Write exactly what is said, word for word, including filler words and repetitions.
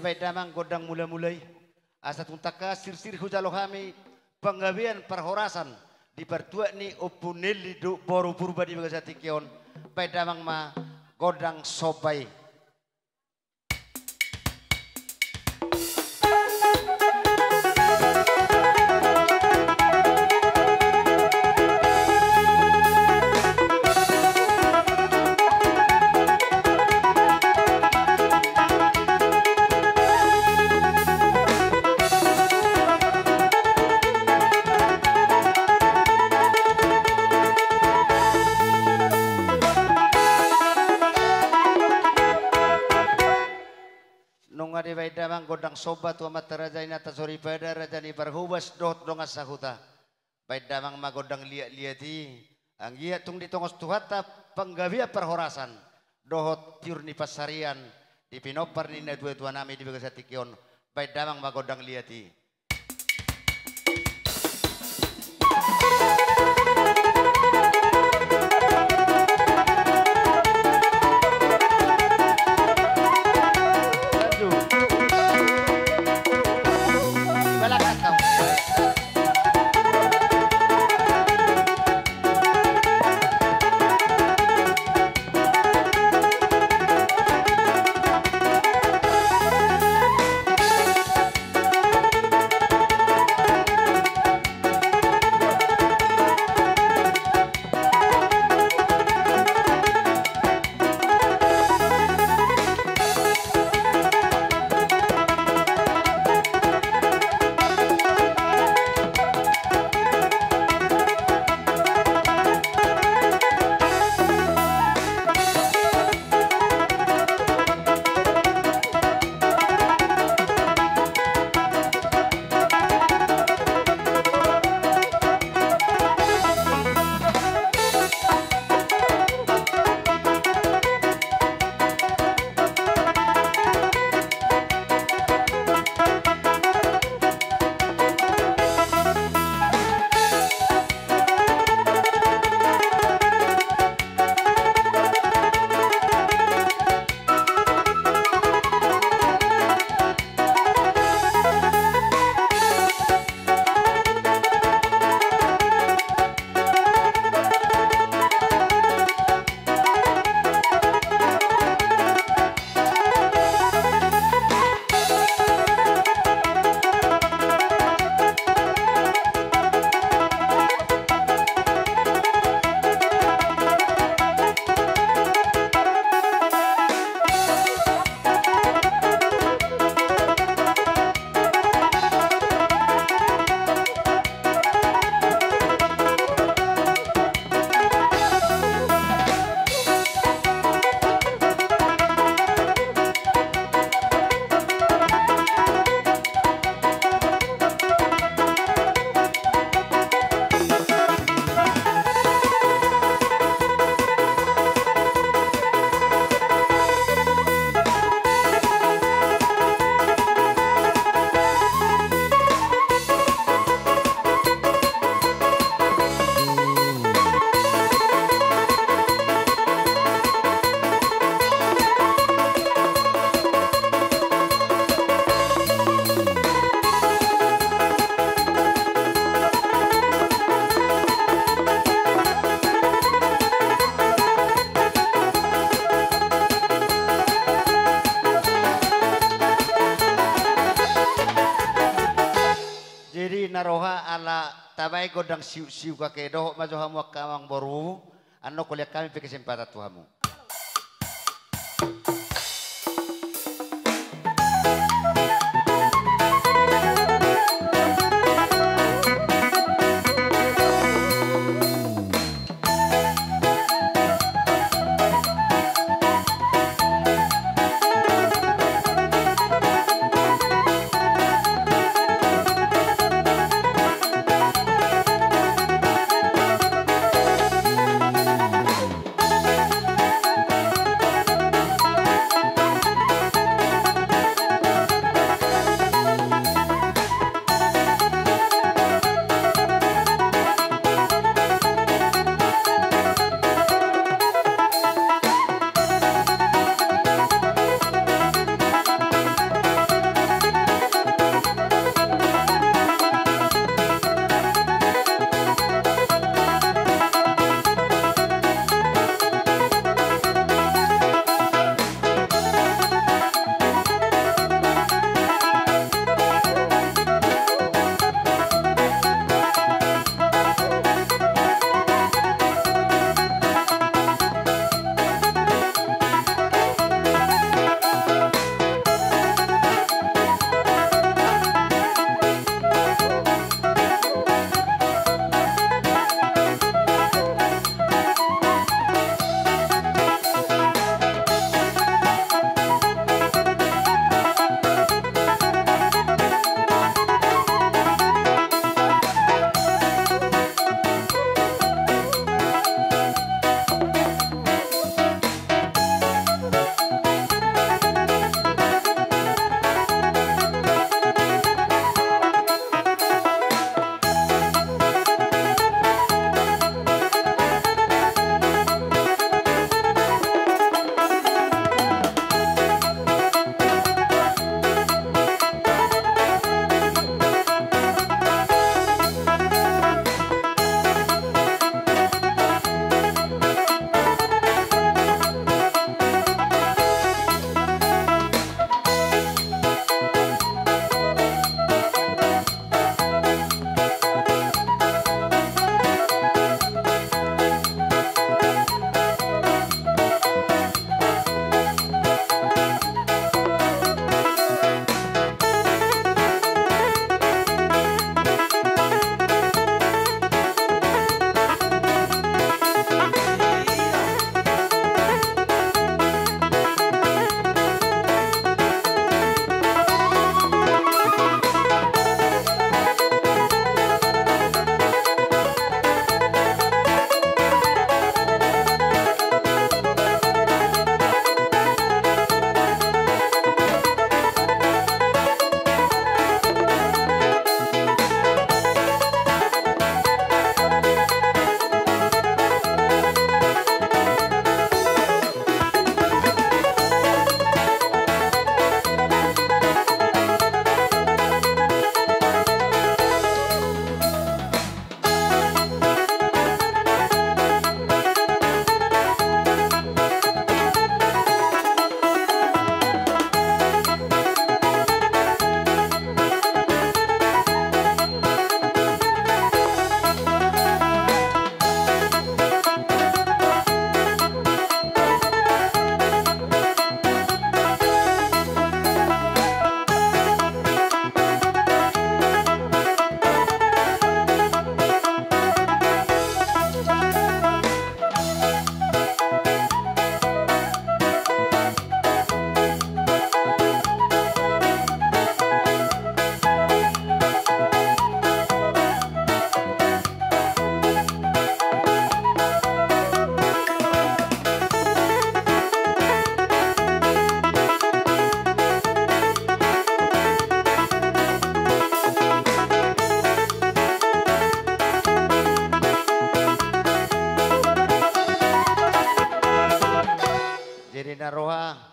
Baen damang gondang mula-mula i. Asa tung tangkas sirsir hujalo hami panggabean parhorasan di partuat ni Ompu Nelly dohot boru Purba di bagasan tingki on. Baen damang ma gondang somba i. Nunga dibaen damang gondang somba tu Amanta Raja Inanta Soripada, Raja ni Parhobas dohot dongan sahuta. Baen damang ma gondang liat-liat i, anggiat tung ditongos Tuhanta panggabean parhorasan dohot tiur ni pansarian di pinompar ni natua-tua nami di bagasan tingki on. Baen damang ma gondang liat i. Jadi na roha ala tabaen gondang siuk-siuk ake, dohot ma jo hamu angka amang boru, annon hulean hami pe kesempatan tu hamu. Ina roha.